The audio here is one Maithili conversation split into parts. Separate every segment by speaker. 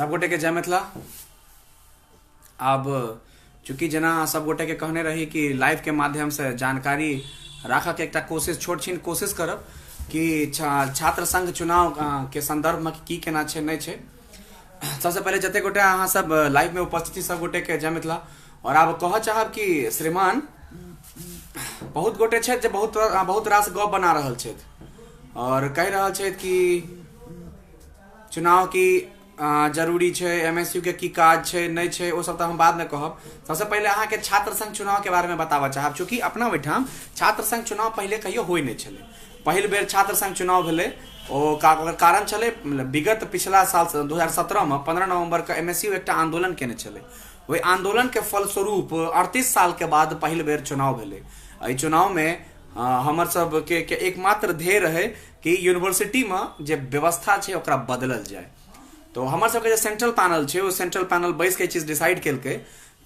Speaker 1: सब गोटे के जय मिथिला। आब चूँकि जेना सब गोटे के कहने रही कि लाइव के माध्यम से जानकारी राखऽ के एकटा कोशिश, छोट छिन कोशिश करब कि छात्र संघ चुनाव के संदर्भ में की केना छै नहि छै। सबसे पहिले जते गोटे अहाँ सब लाइव में उपस्थित छी सब गोटे के जय मिथिला। और आब कहऽ चाहब कि श्रीमान बहुत गोटे छथि जे बहुत बहुत रास गप बना रहल छथि और कहि रहल छथि कि चुनाव की जरूरी छै, एमएसयू के की काज छै नहि छै, ओ सब तऽ हम बादमे कहब। सबसे पहिले अहाँके छात्र संघ चुनाव के बारेमे बताबऽ चाहब। चूँकि अपना ओहिठाम छात्र संघ चुनाव पहिले कहियो होइ नहि छलै, पहिल बेर छात्र संघ चुनाव भेलै। ओ ओकर कारण छलै विगत पिछला साल 2017 मे 15 नवंबर के एमएसयू एकटा आंदोलन केने छलै। ओहि आंदोलन के फलस्वरूप 38 साल के बाद पहिल बेर चुनाव भेलै। एहि चुनाव मे हमर सबके के एकमात्र ध्येय रहै कि यूनिवर्सिटी मे जे व्यवस्था छै ओकरा बदलल जाय। तो हमर सबके जे सेंट्रल पैनल छै ओ सेंट्रल पैनल बैस के चीज डिसाइड केलकै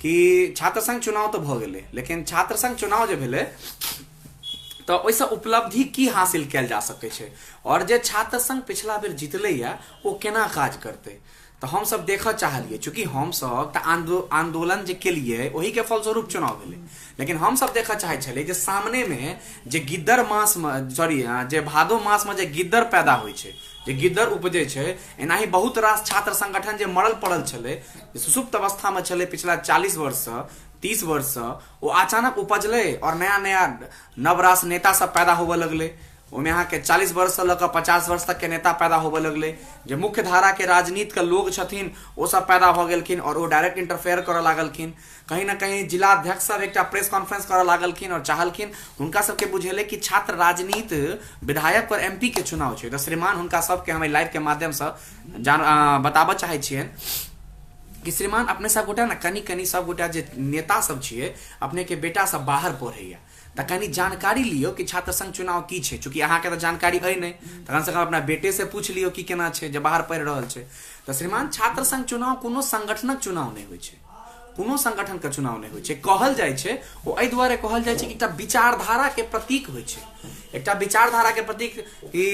Speaker 1: कि छात्र संघ चुनाव तऽ भऽ गेलै, लेकिन छात्र संघ चुनाव जे भेलै तऽ ओहिसँ उपलब्धि की हासिल कयल जा सकै छै और जे छात्र संघ पिछला बेर जीतलैया ओ केना काज करतै। तऽ हमसब देखऽ चाहलियै, चूँकि हमसब तऽ आन्दोलन जे केलियै ओहिके फलस्वरूप चुनाव भेलै, लेकिन हमसब देखऽ चाहै छलियै जे सामनेमे जे गिद्दर मासमे सॉरी जे भादो मासमे जे गिद्दर पैदा होइ छै, जे गिद्दर उपजै छै, एनाही बहुत रास छात्र संगठन जे मरल पड़ल छलै, जे सुसुप्त अवस्थामे छलै पिछला 40 वर्षसँ 30 वर्षसँ, ओ अचानक उपजलै और नया नया नव रास नेता सब पैदा होबऽ लगलै। ओहिमे अहाँके 40 वर्षसँ लऽ कऽ 50 वर्ष तकके नेता पैदा होबऽ लगलै, जे मुख्य धाराके राजनीतिके लोग छथिन ओ सब पैदा भऽ गेलखिन और ओ डायरेक्ट इंटरफेयर करऽ लागलखिन। कहीं ना कहीं जिला अध्यक्ष सब एकटा प्रेस कॉन्फ्रेंस करऽ लागलखिन और चाहलखिन, हुनका सबके बुझेलै कि छात्र राजनीति विधायक और एमपी के चुनाव छै। तऽ श्रीमान हुनका सबके हम लाइव के माध्यमसँ जान बताबऽ चाहै छियनि कि श्रीमान अपने सब गोटा ने कनि कनि सब गोटा जे नेता सब छियै अपने के बेटा सब बाहर पढ़ैया तऽ कनि जानकारी लियौ कि छात्र संघ चुनाव की छै। चूँकि अहाँके तऽ जानकारी अइ नहि, तऽ कमसँ कम अपना बेटेसँ पूछि लियौ कि केना छै जे बाहर पढ़ि रहल छै। तऽ श्रीमान छात्र संघ चुनाव कोनो संगठनक चुनाव नहि होइ छै, कोनो संगठनके चुनाव नहि होइ छै। कहल जाइ छै ओ एहि दुआरे कहल जाइ छै कि एकटा विचारधाराके प्रतीक होइ छै, एकटा विचारधाराके प्रतीक कि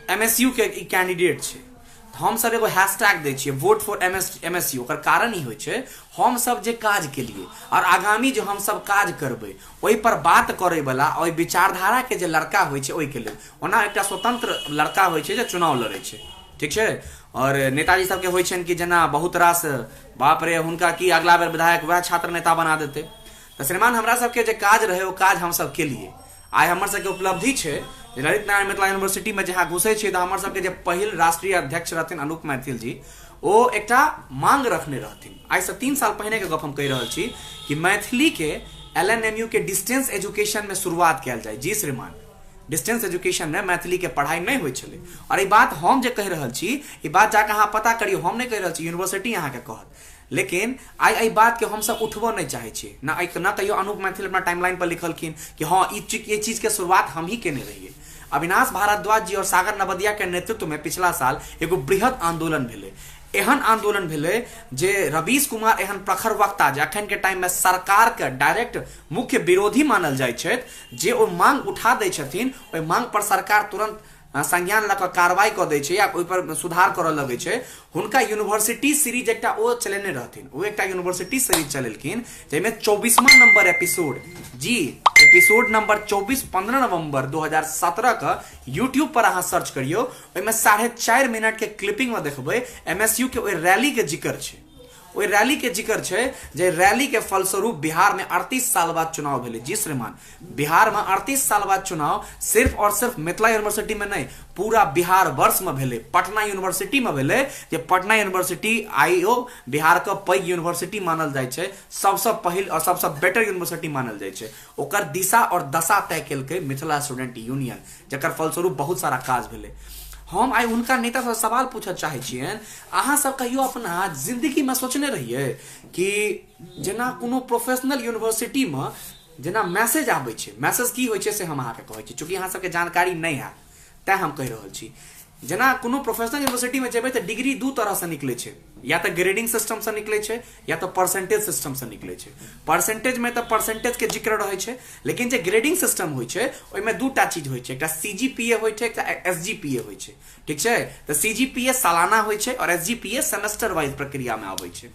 Speaker 1: एमएसयू के ई कैंडिडेट छै। हमसब एगो हैशटैग दै छियै वोट फॉर एमएसयू। ओकर कारण ई होइ छै हमसब जे काज केलियै और आगामी जे हमसब काज करबै ओहि पर बात करैवला ओहि विचारधाराके जे लड़का होइ छै ओहिके लेल। ओना एकटा स्वतंत्र लड़का होइ छै जे चुनाव लड़ै छै, ठीक छै। और नेताजी सबके होइ छनि कि जेना बहुत रास बाप रे हुनका की अगला बेर विधायक वएह छात्र नेता बना देतै। तऽ श्रीमान हमरा सबके जे काज रहै ओ काज हमसब केलियै। आइ हमर सबके उपलब्धि छै जे ललित नारायण मिथिला यूनिवर्सिटीमे जहाँ घुसै छियै तऽ हमर सबके जे पहिल राष्ट्रीय अध्यक्ष रहथिन अनूप मैथिल जी, ओ एकटा मांग रखने रहथिन। आइसँ 3 साल पहिनेके गप हम कहि रहल छी कि मैथिलीके एलएनएमयू के डिस्टेंस एजुकेशनमे शुरुआत कयल जाय। जी श्रीमान, डिस्टेंस एजुकेशनमे मैथिलीके पढ़ाइ नहि होइ छलै। और ई बात हम जे कहि रहल छी ई बात जाकऽ अहाँ पता करियौ, हम नहि कहि रहल छी, यूनिवर्सिटी अहाँके कहत। लेकिन आइ एहि बातके हमसब उठबऽ नहि चाहै छियै ना, ना कहियो अनूप मैथिल अपना टाइमलाइन पर लिखलखिन कि हँ ई चीजके शुरुआत हमही केने रहियै। अविनाश भारद्वाज जी और सागर नवदिया के नेतृत्व में पिछला साल एगो बृहद आंदोलन भेलै। एहन आंदोलन भेलै जे रवीश कुमार एहन प्रखर वक्ता जे अखन के टाइम में सरकार के डायरेक्ट मुख्य विरोधी मानल जाइ छथि, जे ओ मांग उठा दै छथिन ओहि मांग पर सरकार तुरंत संज्ञान लऽ कऽ कार्रवाई कऽ दै छै या ओहिपर सुधार करऽ लगै छै। हुनका यूनिवर्सिटी सीरीज एकटा ओ चलेने रहथिन, ओ एकटा यूनिवर्सिटी सीरीज चलेलखिन जाहिमे 24वां नंबर एपिसोड, जी एपिसोड नंबर 24 15 नवंबर 2017 के यूट्यूब पर अहाँ सर्च करियौ, ओहिमे 4.5 मिनट के क्लिपिंग में देखबै एमएसयू के ओहि रैली के जिक्र छै। ओहि रैली के जिक्र छै जे रैली के फलस्वरूप बिहार में 38 साल बाद चुनाव भेलै। जी श्रीमान, बिहार में 38 साल बाद चुनाव सिर्फ और सिर्फ मिथिला यूनिवर्सिटी में नहीं, पूरा बिहार वर्ष में भेलै, पटना यूनिवर्सिटी में भेलै, जे पटना यूनिवर्सिटी आइयो बिहार के पैघ यूनिवर्सिटी मानल जाइ छै, सबसँ पहिल और सबसँ बेटर यूनिवर्सिटी मानल जाइ छै। ओकर दिशा और दशा तय केलकै मिथिला स्टूडेंट यूनियन, जकर फलस्वरूप बहुत सारा काज भेलै। हम आइ हुनका नेता सबसँ सवाल पूछऽ चाहै छियनि, अहाँ सब कहियो अपना जिंदगीमे सोचने रहियै कि जेना कोनो प्रोफेशनल यूनिवर्सिटीमे जेना मैसेज आबै छै, मैसेज की होइ छै से हम अहाँके कहै छी, चूँकि अहाँ सबके जानकारी नहि हैत तैं हम कहि रहल छी। जेना कोनो प्रोफेशनल यूनिवर्सिटीमे जेबै तऽ डिग्री दू तरहसँ निकलै छै, या तऽ ग्रेडिंग सिस्टमसँ निकलै छै या तऽ परसेंटेज सिस्टमसँ निकलै छै। परसेंटेजमे तऽ परसेंटेजके जिक्र रहै छै, लेकिन जे ग्रेडिंग सिस्टम होइ छै ओहिमे दूटा चीज होइ छै, एकटा सी जी पी ए होइ छै, एकटा एस जी पी ए होइ छै। ठीक छै, तऽ सी जी पी ए सालाना होइ छै आओर S G P A semester wise प्रक्रियामे आबै छै।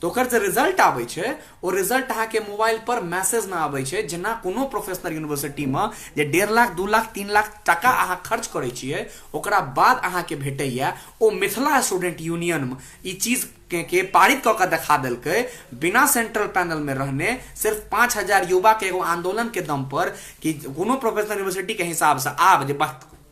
Speaker 1: तऽ ओकर जे रिजल्ट आबै छै ओ रिजल्ट अहाँके मोबाइल पर मैसेजमे आबै छै। जेना कोनो प्रोफेशनल यूनिवर्सिटीमे जे 1.5 लाख 2 लाख 3 लाख टाका अहाँ खर्च करै छियै ओकरा बाद अहाँके भेटैया, ओ मिथिला स्टूडेंट यूनियनमे ई चीज के पारित कऽ के देखा देलकै बिना सेंट्रल पैनलमे रहने, सिर्फ 5000 युवाके एगो आंदोलनके दम पर कि कोनो प्रोफेशनल यूनिवर्सिटीके हिसाबसँ आब जे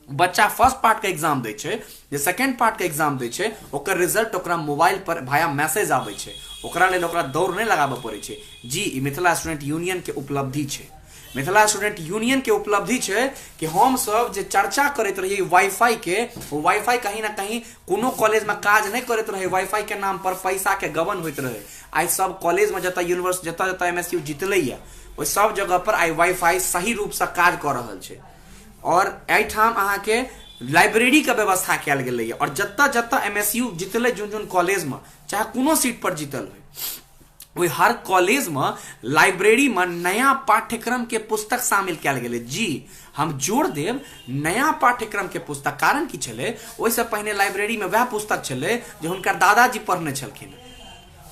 Speaker 1: बच्चा फर्स्ट पार्ट के एग्जाम दै छै, जे सेकंड पार्ट के एग्जाम दै छै, ओकर रिजल्ट ओकरा मोबाइल पर भाया मैसेज आबै छै, ओकरा लेल ओकरा दौड़ नहि लगाबऽ पड़ै छै। जी, ई मिथिला स्टूडेंट यूनियन के उपलब्धि छै। मिथिला स्टूडेंट यूनियन के उपलब्धि छै कि हम सब जे चर्चा करैत रहियै वाईफाई के, ओ वाईफाई कहीं ना कहीं कोनो कॉलेज में काज नहि करैत रहै, वाईफाई के नाम पर पैसा के गबन होइत रहै। आइ सब कॉलेज में जतऽ यूनिवर्सिटी, जतऽ जतऽ एम एस यू जीतलैया ओहि सब जगह पर आइ वाईफाई सही रूप से काज कऽ रहल छै। और एहिठाम अहाँके लाइब्रेरीके व्यवस्था कयल गेलैए और जतऽ जतऽ एम एस यू जीतलै जोन जोन कॉलेजमे, चाहे कोनो सीट पर जीतल होइ, ओहि हर कॉलेजमे लाइब्रेरीमे नया पाठ्यक्रमके पुस्तक शामिल कयल गेलै। जी, हम जोर देब, नया पाठ्यक्रमके पुस्तक। कारण की छलै, ओहिसँ पहिने लाइब्रेरीमे वएह पुस्तक छलै जे हुनकर दादाजी पढ़ने छलखिन,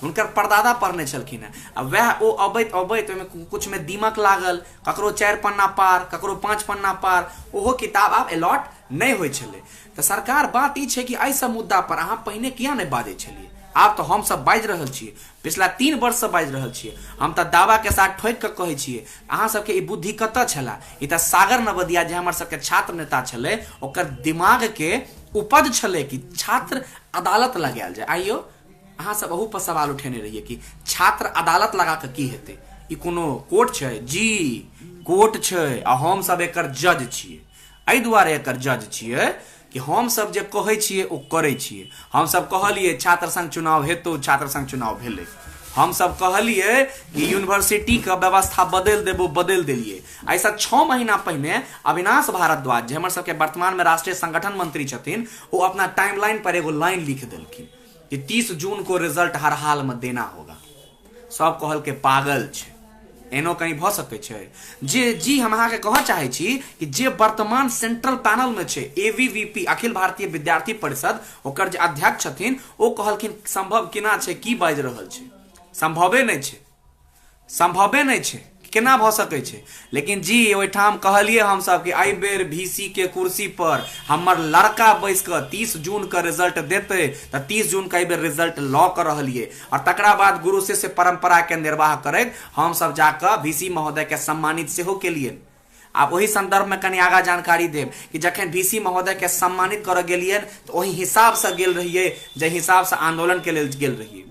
Speaker 1: हुनकर परदादा पढ़ने छलखिन हेँ, आ वएह ओ अबैत अबैत ओहिमे किछुमे दीमक लागल, ककरो 4 पन्ना पार, ककरो 5 पन्ना पार, ओहो किताब आब अलॉट नहि होइ छलै। तऽ सरकार, बात ई छै कि एहि सब मुद्दा पर अहाँ पहिने किया नहि बाजै छलियै? आब तऽ हमसब बाजि रहल छियै, पिछला 3 वर्षसँ बाजि रहल छियै। हम तऽ दावाके साथ ठोकि कऽ कहै छियै, अहाँ सबके ई बुद्धि कतऽ छलए? ई तऽ सागर नवदिया जे हमर सबके छात्र नेता छलै ओकर दिमागके उपज छलै कि छात्र अदालत लगायल जाय। आइयो अहाँ सब अहू पर सवाल उठेने रहियै कि छात्र अदालत लगा कऽ की हेतै, ई कोनो कोर्ट छै? जी कोर्ट छै, आ हम सब एकर जज छियै। एहि दुआरे एकर जज छियै कि हम सब जे कहै छियै ओ करै छियै। हम सब कहलियै छात्र संघ चुनाव हेतौ, छात्र संघ चुनाव भेलै। हम सब कहलियै कि यूनिवर्सिटीके व्यवस्था बदलि देबो, बदलि देलियै। एहिसँ 6 महीना पहिने अविनाश भारद्वाज जे हमर सबके वर्तमानमे राष्ट्रीय संगठन मंत्री छथिन, ओ अपना टाइमलाइन पर एगो लाइन लिख देलखिन कि 30 जून को रिजल्ट हर हाल में देना होगा। सब कहलकै पागल छै, एनो कहीं भऽ सकै छै? जे जी हम अहाँके कहऽ चाहै छी कि जे वर्तमान सेंट्रल पैनल में छै AVVP Akhil Bharatiya Vidyarthi Parishad, ओकर जे अध्यक्ष छथिन ओ कहलखिन संभव केना छै, की बाजि रहल छै, संभवे नहि छै, संभवे नहि छै, केना भऽ सकै छै। लेकिन जी ओहिठाम कहलियै हमसब कि एहि बेर वी सी के कुर्सी पर हमर लड़का बैस कऽ 30 जून के रिजल्ट देतै, तऽ 30 जून के एहि बेर रिजल्ट लऽ कऽ रहलियै। और तकरा बाद गुरु शिष्य परंपरा के निर्वाह करैत हमसब जाकऽ वी सी महोदय के सम्मानित सेहो केलियनि। आब ओहि संदर्भ में कनि आगाँ जानकारी देब कि जखन वी सी महोदय के सम्मानित करऽ गेलियनि तऽ ओहि हिसाबसँ गेल रहियै जाहि हिसाबसँ आंदोलन के लेल गेल रहियै,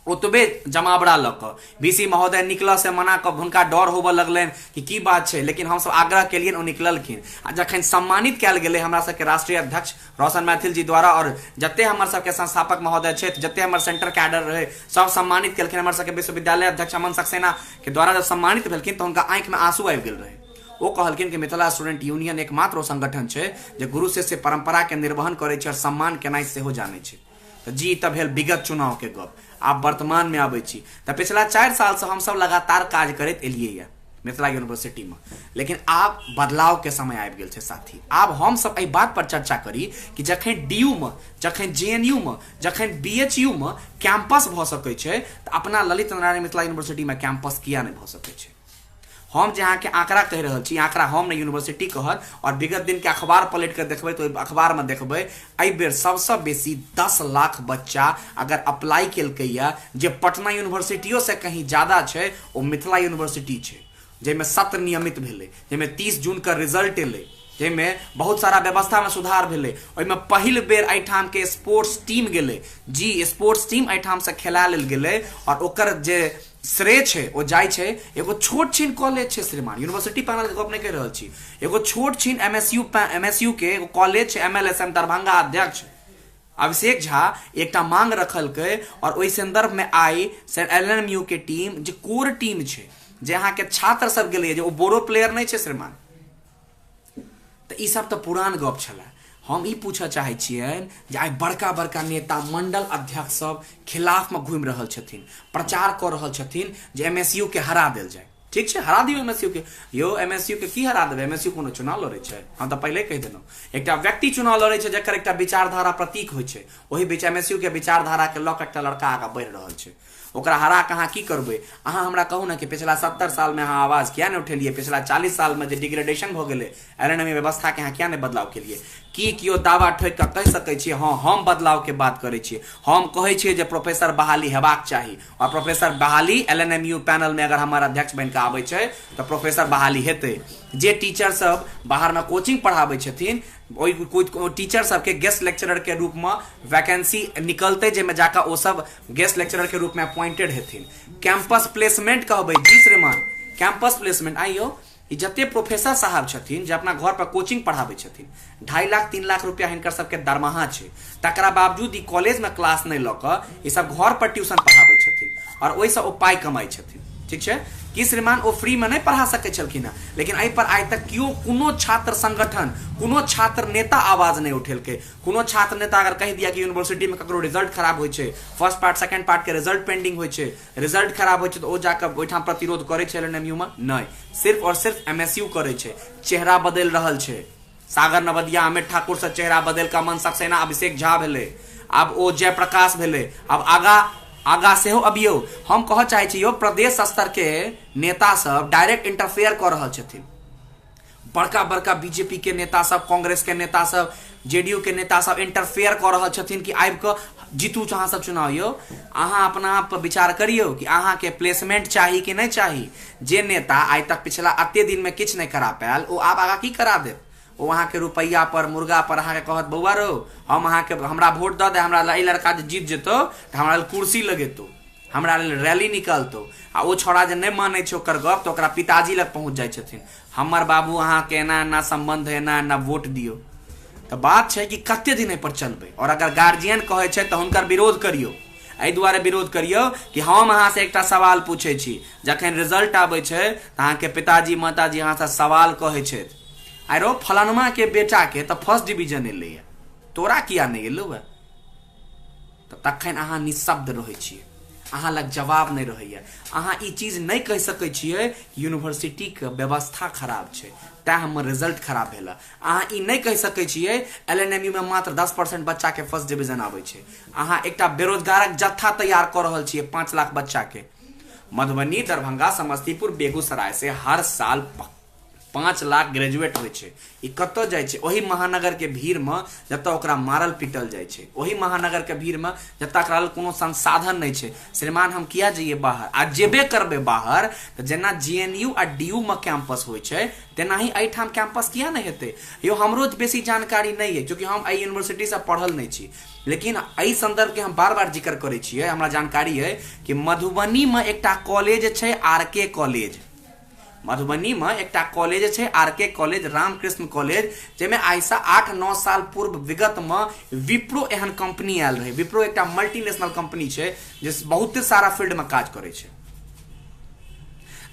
Speaker 1: ओतबे जमावड़ा लऽ कऽ वी सी महोदय निकलऽ से मना कऽ हुनका डर होबऽ लगलनि कि की बात छै, लेकिन हमसब आग्रह केलियनि, ओ निकललखिन। आ जखन सम्मानित कयल गेलै हमरा सबके राष्ट्रीय अध्यक्ष रोशन मैथिल जी द्वारा और जते हमर सबके संस्थापक महोदय छथि, जते हमर सेंटर कैडर रहै, सब सम्मानित केलखिन। हमर सबके विश्वविद्यालय अध्यक्ष अमन सक्सेना के द्वारा जब सम्मानित भेलखिन तऽ हुनका आँखिमे आंसू आबि गेल रहै। ओ कहलखिन कि मिथिला स्टूडेंट यूनियन एकमात्र ओ संगठन छै जे गुरु शिष्य परंपरा के निर्वहन करै छै और सम्मान केनाइ सेहो जानै छै। तऽ जी तऽ भेल विगत चुनाव के गप, आब वर्तमान में आबै छी तऽ पिछला 4 साल से हमसब लगातार काज करैत एलियै या मिथिला यूनिवर्सिटी में, लेकिन आब बदलाव के समय आबि गेल छै साथी। आब हमसब एहि बात पर चर्चा करी कि जखन डी यू में, जखन जे एन यू में, जखन बी एच यू में कैंपस भऽ सकै छै तऽ अपना ललित नारायण मिथिला यूनिवर्सिटी में कैंपस किया नहि भऽ सकै छै। हम जे अहाँके आंकड़ा कहि रहल छी, आंकड़ा हम नहि यूनिवर्सिटी कहत, और विगत दिन के अखबार पलटि कऽ देखबै तऽ ओहि अखबार में देखबै एहि बेर सबसँ बेसी 10 लाख बच्चा अगर अप्लाई केलकैया, जे पटना यूनिवर्सिटियो से कहीं ज्यादा छै ओ मिथिला यूनिवर्सिटी छै, जाहिमे सत्र नियमित भेलै, जाहिमे 30 जून के रिजल्ट एलै, जाहिमे बहुत सारा व्यवस्था में सुधार भेलै। ओहिमे पहिल बेर एहिठाम के स्पोर्ट्स टीम गेलै, जी स्पोर्ट्स टीम एहिठाम से खेला लेल गेलै, और ओकर जे श्रेय छै ओ जाइ छै एगो छोट छिन कॉलेज छै श्रीमान, यूनिवर्सिटी पैनल के गप नहि कहि रहल छी, एगो छोट छिन एम एस यू के एगो कॉलेज छै, M L S M Darbhanga अध्यक्ष अभिषेक झा एकटा मांग रखलकै, और ओहि संदर्भ में आई एल एन एम यू के टीम जे कोर टीम छै, जे अहाँके छात्र सब गेलैए, जे ओ बोरो प्लेयर नहि छै श्रीमान। तऽ ई सब तऽ पुरान गप छलै। हम ई पूछऽ चाहै छियनि जे आइ बड़का बड़का नेता मंडल अध्यक्ष सब खिलाफमे घुमि रहल छथिन, प्रचार कऽ रहल छथिन जे एम एस यू के हरा देल जाय। ठीक छै, हरा दियौ एम एस यू के। यौ, एम एस यू के की हरा देबै? एम एस यू कोनो चुनाव लड़ै छै? हम तऽ पहिले कहि देलहुँ, एकटा व्यक्ति चुनाव लड़ै छै जकर एकटा विचारधारा प्रतीक होइ छै। ओहि बीच एम एस यू के विचारधाराके लऽ कऽ एकटा लड़का आगाँ बढ़ि रहल छै, ओकरा हरा कऽ अहाँ की करबै? अहाँ हमरा कहू ने कि पिछला 70 सालमे अहाँ आवाज किया नहि उठेलियै? पिछला 40 सालमे जे डिग्रेडेशन भऽ गेलै एल एन एम व्यवस्थाके, अहाँ किया नहि बदलाव केलियै? की केओ दावा ठोकि कऽ कहि सकै छियै, हँ, हम बदलावके बात करै छियै, हम कहै छियै जे प्रोफेसर बहाली हेबाक चाही, आओर प्रोफेसर बहाली एल एन एम यू पैनलमे अगर हमर अध्यक्ष बनि कऽ आबै छै तऽ प्रोफेसर बहाली हेतै? जे टीचर सब बाहरमे कोचिंग पढ़ाबै छथिन, ओहि टीचर सबके गेस्ट लेक्चररके रूपमे वैकेंसी निकलतै, जाहिमे जाकऽ ओ सब गेस्ट लेक्चररके रूपमे अपॉइंटेड हेथिन? कैंपस प्लेसमेंट कहबै? जी श्रीमान, कैंपस प्लेसमेंट। आइयो ई जते प्रोफेसर साहब छथिन जे अपना घर पर कोचिंग पढ़ाबै छथिन, 2.5 लाख 3 लाख रुपया हिनकर सबके दरमाहा छै, तकरा बावजूद ई कॉलेजमे क्लास नहि लऽ कऽ ई सब घर पर ट्यूशन पढ़ाबै छथिन आओर ओहिसँ ओ पाइ कमाइ छथिन। ठीक छै कि श्रीमान, ओ फ्रीमे नहि पढ़ा सकै छलखिन हेँ? लेकिन एहि पर आइ तक केओ, कोनो छात्र संगठन, कोनो छात्र नेता आवाज नहि उठेलकै। कोनो छात्र नेता अगर कहि दिया कि यूनिवर्सिटीमे ककरो रिजल्ट खराब होइ छै, फर्स्ट पार्ट सेकंड पार्ट के रिजल्ट पेंडिंग होइ छै, रिजल्ट खराब होइ छै, तऽ ओ जाकऽ ओहिठाम प्रतिरोध करै छै एल एन एम यू मे? नहि, सिर्फ और सिर्फ एम एस यू करै छै। चेहरा बदलि रहल छै। सागर नवदिया, अमित ठाकुर से चेहरा बदलि कऽ अमन सक्सेना, अभिषेक झा भेलै, आब ओ जयप्रकाश भेलै। आब आगा आगा सेहो अबियौ। हम कहऽ चाहै छी यौ, प्रदेश स्तर के नेता सब डायरेक्ट इंटरफेयर कऽ रहल छथिन। बड़का बड़का बीजेपी के नेता सब, कांग्रेस के नेता सब, जेडीयू के नेता सब इंटरफेयर कऽ रहल छथिन कि आबि कऽ जीतू अहाँ सब चुनाव। यौ, अहाँ अपना आप पर विचार करियौ कि अहाँके प्लेसमेंट चाही कि नहि चाही। जे नेता आइ तक पिछला एते दिनमे किछु नहि करा पायल, ओ आब आगाँ की करा देत? ओ अहाँके रुपैआ पर, मुर्गा पर अहाँके कहत, बौआ रौ, हम अहाँके, हमरा वोट दऽ दे, हमरा एहि लड़का जे जीत जेतौ तऽ हमरा लेल कुर्सी लगेतौ, हमरा लेल रैली निकालतौ। आ ओ छौड़ा जे नहि मानै छै ओकर गप, तऽ ओकरा पिताजी लग पहुँच जाइ छथिन, हमर बाबू अहाँके एना एना सम्बन्ध है, एना एना, वोट दियौ। तऽ बात छै कि कते दिन एहिपर चलबै? आओर अगर गार्जियन कहै छै तऽ हुनकर विरोध करियौ। एहि दुआरे विरोध करियौ कि हम अहाँसँ एकटा सवाल पूछै छी, जखन रिजल्ट आबै छै तऽ अहाँके पिताजी माताजी अहाँसँ सवाल कहै छथि, आरो फलानमाके बेटाके तऽ फर्स्ट डिवीजन एलैए, तोरा किया नहि एलौ? तऽ तखन अहाँ निशब्द रहै छियै, अहाँ लग जवाब नहि रहैए। अहाँ ई चीज नहि कहि सकै छियै कि यूनिवर्सिटीके व्यवस्था खराब छै तैँ हमर रिजल्ट खराब भेल। अहाँ ई नहि कहि सकै छियै एल एन एम यू मे मात्र 10% बच्चाके फर्स्ट डिवीजन आबै छै। अहाँ एकटा बेरोजगारक जत्था तैयार कऽ रहल छियै, 5 लाख बच्चाके। मधुबनी, दरभंगा, समस्तीपुर, बेगूसराय से हर साल 5 लाख ग्रेजुएट होइ छै। ई कतऽ जाइ छै? ओहि महानगरके भीड़मे जतऽ ओकरा मारल पीटल जाइ छै, ओहि महानगरके भीड़मे जतऽ एकरा लेल कोनो संसाधन नहि छै। श्रीमान, हम किया जइए बाहर? आ जेबे करबै बाहर तऽ जेना जे एन यू आ डी यू मे कैंपस होइ छै, तेनाही एहिठाम कैंपस किया नहि हेतै? यौ, हमरो बेसी जानकारी नहि अइ, चूँकि हम एहि यूनिवर्सिटीसँ पढ़ल नहि छी, लेकिन एहि सन्दर्भके हम बार बार जिक्र करै छियै। हमरा जानकारी अइ कि मधुबनीमे एकटा कॉलेज छै, आर के कॉलेज। मधुबनीमे एकटा कॉलेज छै, आर के कॉलेज, रामकृष्ण कॉलेज, जाहिमे आइसँ 8-9 साल पूर्व विगतमे विप्रो एहन कंपनी आयल रहै। विप्रो एकटा मल्टीनेशनल कंपनी छै जे बहुते सारा फील्डमे काज करै छै।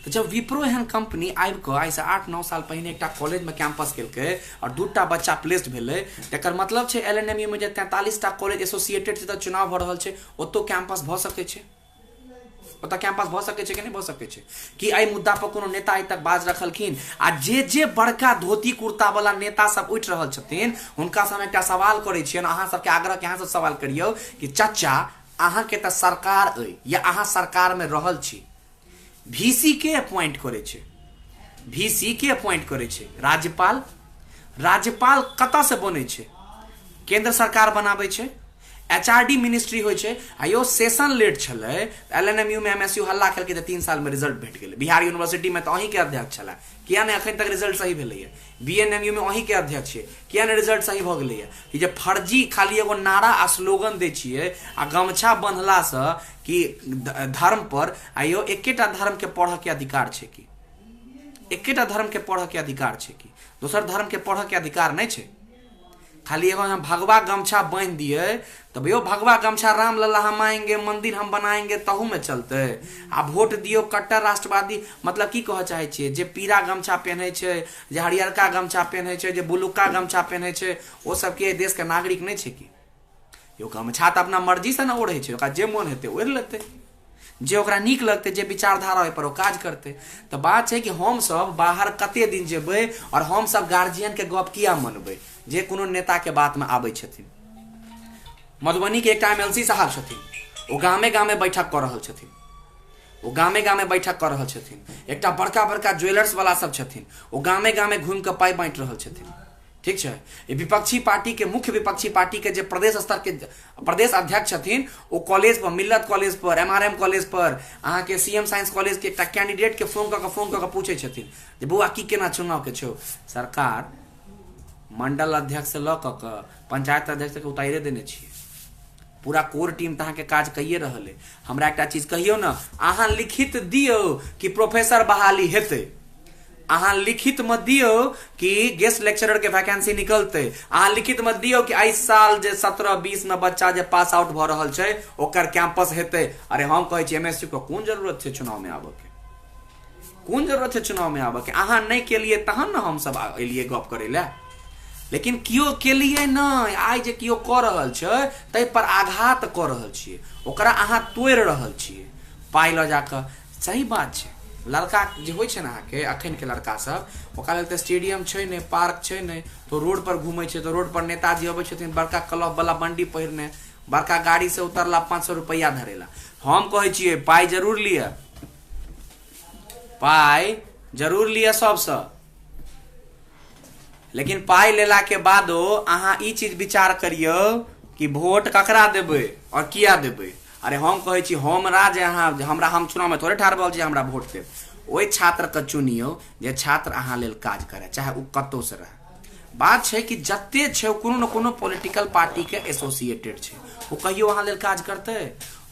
Speaker 1: तऽ जब विप्रो एहन कंपनी आबि कऽ आइसँ 8-9 साल पहिने एकटा कॉलेजमे कैंपस केलकै आओर दूटा बच्चा प्लेस्ड भेलै, तकर मतलब छै एल एन एम यू मे जे 43टा कॉलेज एसोसिएटेड छै, तऽ चुनाव भऽ रहल छै, ओतौ कैंपस भऽ सकै छै। ओतऽ कैंपस भऽ सकै छै कि नहि भऽ सकै छै? कि एहि मुद्दा पर कोनो नेता आइ तक बाज रखलखिन? आ जे जे बड़का धोती कुर्ता वाला नेता सब उठि रहल छथिन, हुनका से हम एकटा सवाल करै छियनि, अहाँ सबके आग्रह कि अहाँ सब सवाल करियौ कि चचा, अहाँके तऽ सरकार अइ या अहाँ सरकारमे रहल छी, भीसी के अपॉइंट करै छै? भीसी के अपॉइंट करै छै? राज्यपाल। राज्यपाल कतऽ से बनै छै? केंद्र सरकार बनाबै छै, एचआरडी मिनिस्ट्री होइ छै। आ यौ, सेशन लेट छलै, एल एन एम यू मे एम एस यू हल्ला केलकै तऽ 3 सालमे रिजल्ट भेट गेलै। बिहार यूनिवर्सिटीमे तऽ अहीँके अध्यक्ष छलै, किया नहि एखन तक रिजल्ट सही भेलैए? बी एन एम यू मे अहीँके अध्यक्ष छियै, किया नहि रिजल्ट सही भऽ गेलैए? ई जे फर्जी खाली एगो नारा आ स्लोगन दै छियै आ गमछा बन्हलासँ कि धर्म पर, आ यौ, एकेटा धर्मके पढ़ऽके अधिकार छै कि? एकेटा धर्मके पढ़ऽके अधिकार छै कि दोसर धर्मके पढ़ऽके अधिकार नहि छै? खाली एगो हम भगवा गमछा बान्हि दियै तऽ भैयो भगवा गमछा राम लला हम आएंगे मंदिर हम बनाएंगे तहूमे चलतै। आ वोट दियौ कट्टर राष्ट्रवादी, मतलब की कहऽ चाहै छियै, जे पीरा गमछा पेन्है छै, जे हरियरका गमछा पेन्है छै, जे ब्लूका गमछा पेन्है छै, ओ सब के देशके नागरिक नहि छै की? यौ गमछा तऽ अपना मर्जीसँ ने ओढ़ै छै, ओकरा जे मोन हेतै ओढ़ि लेतै, जे ओकरा नीक लगतै, जे विचारधारा ओहिपर ओ काज करतै। तऽ बात छै कि हमसभ बाहर कते दिन जेबै आओर हमसभ गार्जियनके गप किया मनबै जे कोनो नेताके बातमे आबै छथिन। मधुबनीके एकटा एमएलसी साहब छथिन, ओ गामे गामे बैठक कऽ रहल छथिन, ओ गामे गामे बैठक कऽ रहल छथिन। एकटा बड़का बड़का ज्वेलर्स वाला सब छथिन, ओ गामे गामे घुमि कऽ पाइ बाँटि रहल छथिन। ठीक छै, ई विपक्षी पार्टी के, मुख्य विपक्षी पार्टी के जे प्रदेश स्तर के प्रदेश अध्यक्ष छथिन, ओ कॉलेज पर, मिल्लत कॉलेज पर, एमआरएम कॉलेज पर, अहाँके सीएम साइंस कॉलेज के एकटा कैंडिडेट के फोन कऽ कऽ पूछै छथिन जे बौआ की केना चुनाव के छौ। सरकार मंडल अध्यक्ष से लऽ कऽ पंचायत अध्यक्ष तक उतारे देने छियै, पूरा कोर टीम तऽ अहाँके काज कइए रहल अइ। हमरा एकटा चीज कहियौ ने, अहाँ लिखित दियौ कि प्रोफेसर बहाली हेतै, अहाँ लिखितमे दियौ कि गेस्ट लेक्चरर के वैकेंसी निकलतै, अहाँ लिखितमे दियौ कि एहि साल जे 17-20 मे बच्चा जे पास आउट भऽ रहल छै ओकर कैंपस हेतै। अरे हम कहै छी एमएसयू के कोन जरूरत छै चुनावमे आबऽ के, कोन जरूरत छै चुनावमे आबऽ के? अहाँ नहि केलियै तहन ने हमसब एलियै गप करै लए। लेकिन केओ केलियै नहि, आइ जे केओ कऽ रहल छै ताहि पर आघात कऽ रहल छियै, ओकरा अहाँ तोड़ि रहल छियै पाइ लऽ जाकऽ। सही बात छै, लड़का जे होइ छै ने अहाँके अखनके लड़का सब, ओकरा लेल तऽ स्टेडियम छै नहि, पार्क छै नहि, तऽ रोड पर घूमै छै। तऽ रोड पर नेताजी अबै छथिन बड़का क्लब वाला बंडी पहिरने, बड़का गाड़ी से उतरला, 500 रुपैआ धरेला। हम कहै छियै पाइ जरूर लिअ, पाइ जरूर लिअ सबसँ, लेकिन पाइ लेला के बादो अहाँ ई चीज विचार करियौ कि वोट ककरा देबै और किया देबै। अरे हम कहै छी हमरा जे अहाँ हमरा, हम चुनावमे थोड़े ठाढ़ भऽ छी हमरा वोट देब, ओहि छात्रके चुनियौ जे छात्र अहाँ लेल काज करए, चाहे ओ कतहुसँ रहए। बात छै कि जते छै ओ कोनो ने कोनो पॉलिटिकल पार्टीके एसोसिएटेड छै, ओ कहियो अहाँ लेल काज करतै?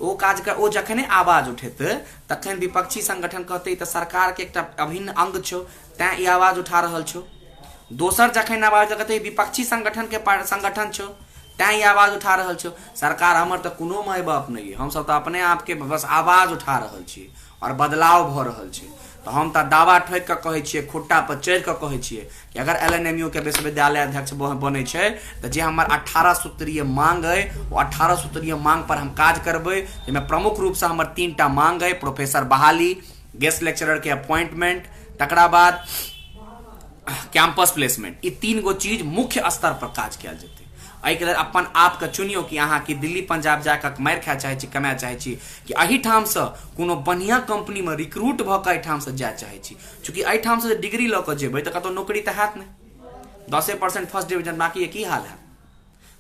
Speaker 1: ओ काज कर, ओ जखने आवाज उठेतै तखन विपक्षी संगठन कहतै तऽ सरकारके एकटा अभिन्न अंग छौ तैं ई आवाज उठा रहल छौ। दोसर जखन आवाज कहतै विपक्षी संगठनके संगठन छौ तैं ई आवाज उठा रहल छौ। सरकार हमर तऽ कोनो माय बाप नहि अइ, हमसब तऽ अपने आपके बस आवाज उठा रहल छी आओर बदलाव भऽ रहल छै। तऽ हम तऽ दावा ठोकि कऽ कहै छियै, खुट्टा पर चढ़ि कऽ कहै छियै कि अगर एलएनएमयू के विश्वविद्यालय अध्यक्ष बनै छै तऽ जे हमर 18 सूत्रीय मांग अइ ओ 18 सूत्रीय मांग पर हम काज करबै, जाहिमे प्रमुख रूपसँ हमर 3 टा मांग अइ: प्रोफेसर बहाली, गेस्ट लेक्चरर के अपॉइंटमेंट, तकरा बाद कैंपस प्लेसमेंट। ई 3 गो चीज मुख्य स्तर पर काज कयल जेतै। एहिके लेल अपन आपके चुनियौ कि अहाँ कि दिल्ली पंजाब जाकऽ मारि खाय चाहै छी, कमाय चाहै छी, कि एहिठामसँ कोनो बढ़िआँ कंपनीमे रिक्रूट भऽ कऽ एहिठामसँ जाय चाहै छी। चूँकि एहिठामसँ जे डिग्री लऽ कऽ जेबै तऽ कतहु नौकरी तऽ हैत नहि, 10% फर्स्ट डिवीजन, बाकी की हाल हैत?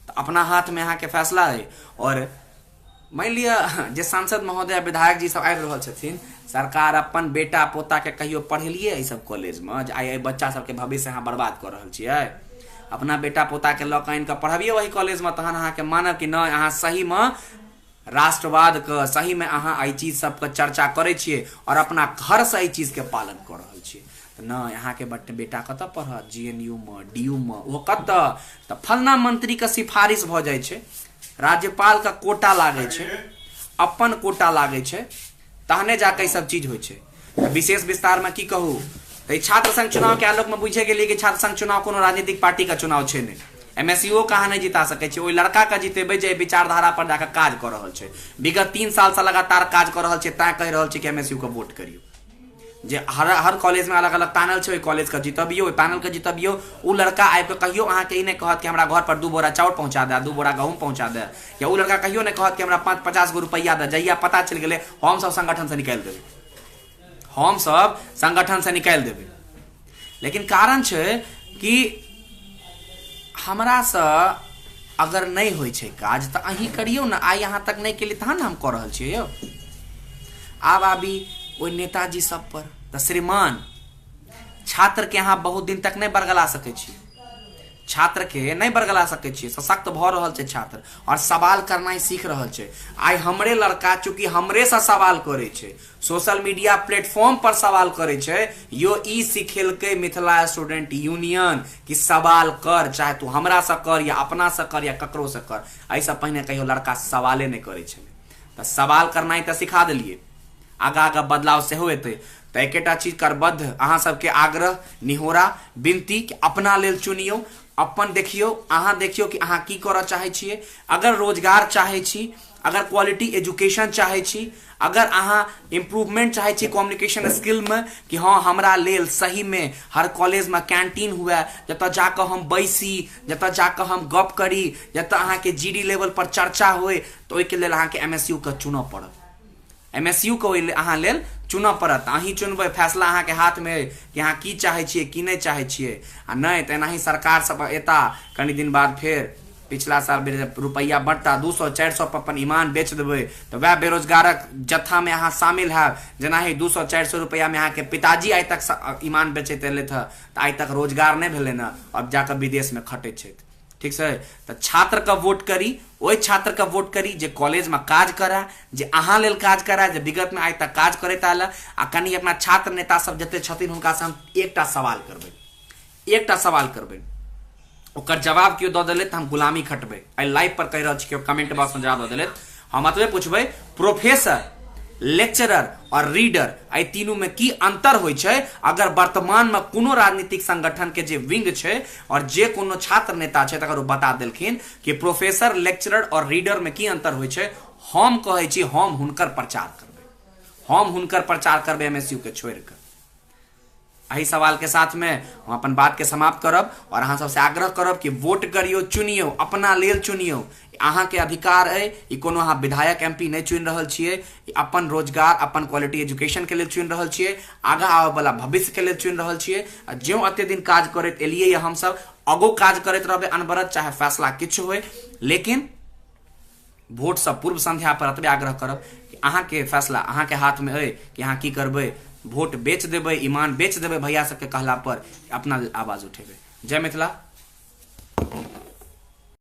Speaker 1: तऽ अपना हाथमे अहाँके फैसला अइ। आओर मानि लिअ जे सांसद महोदय विधायक जी सब आबि रहल छथिन, सरकार अपन बेटा पोताके कहियो पढ़ेलियै एहि सब कॉलेजमे जे आइ एहि बच्चा सबके भविष्य अहाँ बर्बाद कऽ रहल छियै? अपना बेटा पोताके लऽ कऽ आनि कऽ पढ़बियौ एहि कॉलेजमे, तहन अहाँके मानब कि नहि अहाँ सहीमे राष्ट्रवादके, सहीमे अहाँ एहि चीज सबके चर्चा करै छियै आओर अपना घरसँ एहि चीजके पालन कऽ रहल छियै। तऽ नहि अहाँके बेटा कतऽ पढ़त? जीएनयू मे, डीयू मे, ओहो कतऽ? तऽ फलना मंत्रीके सिफारिश भऽ जाइ छै, राज्यपालके कोटा लागै छै, अपन कोटा लागै छै, तहने जाके ई सब चीज होइ छै। तऽ विशेष विस्तारमे की कहू, तऽ ई छात्र संघ चुनावके आलोकमे बुझे गेलियै कि छात्र संघ चुनाव कोनो राजनीतिक पार्टीके चुनाव छै नहि। एमएसयू के अहाँ नहि जिता सकै छी, ओहि लड़का के जितेबै जे विचारधारा पर जाके काज कऽ रहल छै, विगत 3 सालसँ लगातार काज कऽ रहल छै। तैं कहि रहल छी कि एमएसयू के वोट करियौ, जे हर हर कॉलेजमे अलग अलग पैनल छै, ओहि कॉलेजके जितबियौ, ओहि पैनलके जितबियौ। ओ लड़का आबि कऽ कहियो अहाँके ई नहि कहत कि हमरा घर पर 2 बोरा चाउर पहुँचा दे, 2 बोरा गहूँम पहुँचा दे, या ओ लड़का कहियो नहि कहत कि हमरा 5-50 गो रुपैआ दे। जहिया पता चलि गेलै, हमसभ संगठनसँ निकालि देबै, हमसभ संगठनसँ निकालि देबै। लेकिन कारण छै कि हमरासँ अगर नहि होइ छै काज तऽ अहीं करियौ ने। आइ अहाँ तक नहि केलियै तहन ने हम कऽ रहल छियै यौ। आब आबी ओहि नेताजी सब पर, तऽ श्रीमान छात्रके अहाँ बहुत दिन तक नहि बरगला सकै छी। छात्र के नहि बरगला सकै छियै, सशक्त भऽ रहल छै छात्र और सवाल करनाइ सीख रहल छै। आइ हमरे लड़का चूँकि हमरेसँ सवाल करै छै, सोशल मीडिया प्लेटफॉर्म पर सवाल करै छै, यो ई सिखेलकै मिथिला स्टूडेंट यूनियन कि सवाल कर, चाहे तू हमरासँ कर या अपनासँ कर या ककरोसँ कर। एहिसँ पहिने कहियो लड़का सवाले नहि करै छलै, तऽ सवाल करनाइ तऽ सिखा देलियै, आगाँ आगाँ बदलाव सेहो एतै। तऽ एकेटा चीज करबद्ध अहाँ सबके आग्रह, निहोरा, विनती कि अपना लेल चुनियौ, अपन देखियौ, अहाँ देखियौ कि अहाँ की करऽ चाहै छियै। अगर रोजगार चाहै छी, अगर क्वालिटी एजुकेशन चाहै छी, अगर अहाँ इम्प्रूवमेंट चाहै छी कम्युनिकेशन स्किलमे कि हँ हमरा लेल सहीमे हर कॉलेजमे कैंटीन हुए, जतऽ जाकऽ हम बैसी, जतऽ जाकऽ हम गप करी, जतऽ अहाँके जी डी लेवल पर चर्चा होइ, तऽ ओहिके लेल अहाँके एम एस यू के चुनऽ पड़त। एम एस यू के ओहि अहाँ लेल चुनऽ पड़त। अहीं चुनबै, फैसला अहाँके हाथमे अइ कि अहाँ की चाहै छियै की नहि चाहै छियै। आ नहि तऽ एनाही सरकार सब एता कनि दिन बाद, फेर पिछला साल रुपैआ बँटता 200 400 पर अपन ईमान बेच देबै, तऽ वएह बेरोजगारक जत्थामे अहाँ शामिल हैब। जेनाही 200 400 रुपैआमे अहाँके पिताजी आइ तक ईमान बेचैत एलथि हँ, तऽ आइ तक रोजगार नहि भेलनि हँ, अब जाकऽ विदेशमे खटैत छथि। ठीक छै, तऽ छात्रके वोट करी, ओहि छात्रके वोट करी जे कॉलेजमे काज करए, जे अहाँ लेल काज करए, जे विगतमे आइ तक काज करैत आयल। आ कनि अपना छात्र नेता सब जते छथिन हुनकासँ हम एकटा सवाल करबै, एकटा सवाल करबै, ओकर जवाब केओ दऽ देलथि तऽ हम गुलामी खटबै। एहि लाइव पर कहि रहल छी, केओ कमेंट बॉक्समे जवाब दऽ देलथि, हम एतबे पूछबै, प्रोफेसर, लेक्चरर और रीडर एहि तीनू में की अंतर होइ छै? अगर वर्तमान में कोनो राजनीतिक संगठन के जे विंग छै और जे कोनो छात्र नेता छै अगर ओ बता देलखिन कि प्रोफेसर, लेक्चरर और रीडर में की अंतर होइ छै, हम कहै छी हम हुनकर प्रचार करबै, हम हुनकर प्रचार करबै एम एस यू के छोड़ि कऽ। एहि सवाल के साथ में हम अपन बात के समाप्त करब और अहाँ सबसे आग्रह करब कि वोट करियौ, चुनियौ, अपना लेल चुनियौ, अहाँ के अधिकार अइ। ई कोनो अहाँ विधायक एम पी नहि चुनि रहल छियै, ई अपन रोजगार, अपन क्वालिटी एजुकेशन के लेल चुनि रहल छियै, आगाँ आबय वाला भविष्य के लेल चुनि रहल छियै। आ ज्यों एते दिन काज करैत एलियै या हमसब आगो काज करैत रहबै अनवरत, चाहे फैसला किछु होय। लेकिन वोटसँ पूर्व संध्या पर एतबे आग्रह करब कि अहाँके फैसला अहाँके हाथमे अइ कि अहाँ की करबै, वोट बेच देबै, ईमान बेच देबै भैया सबके कहला पर, अपना आवाज उठेबै। जय मिथिला,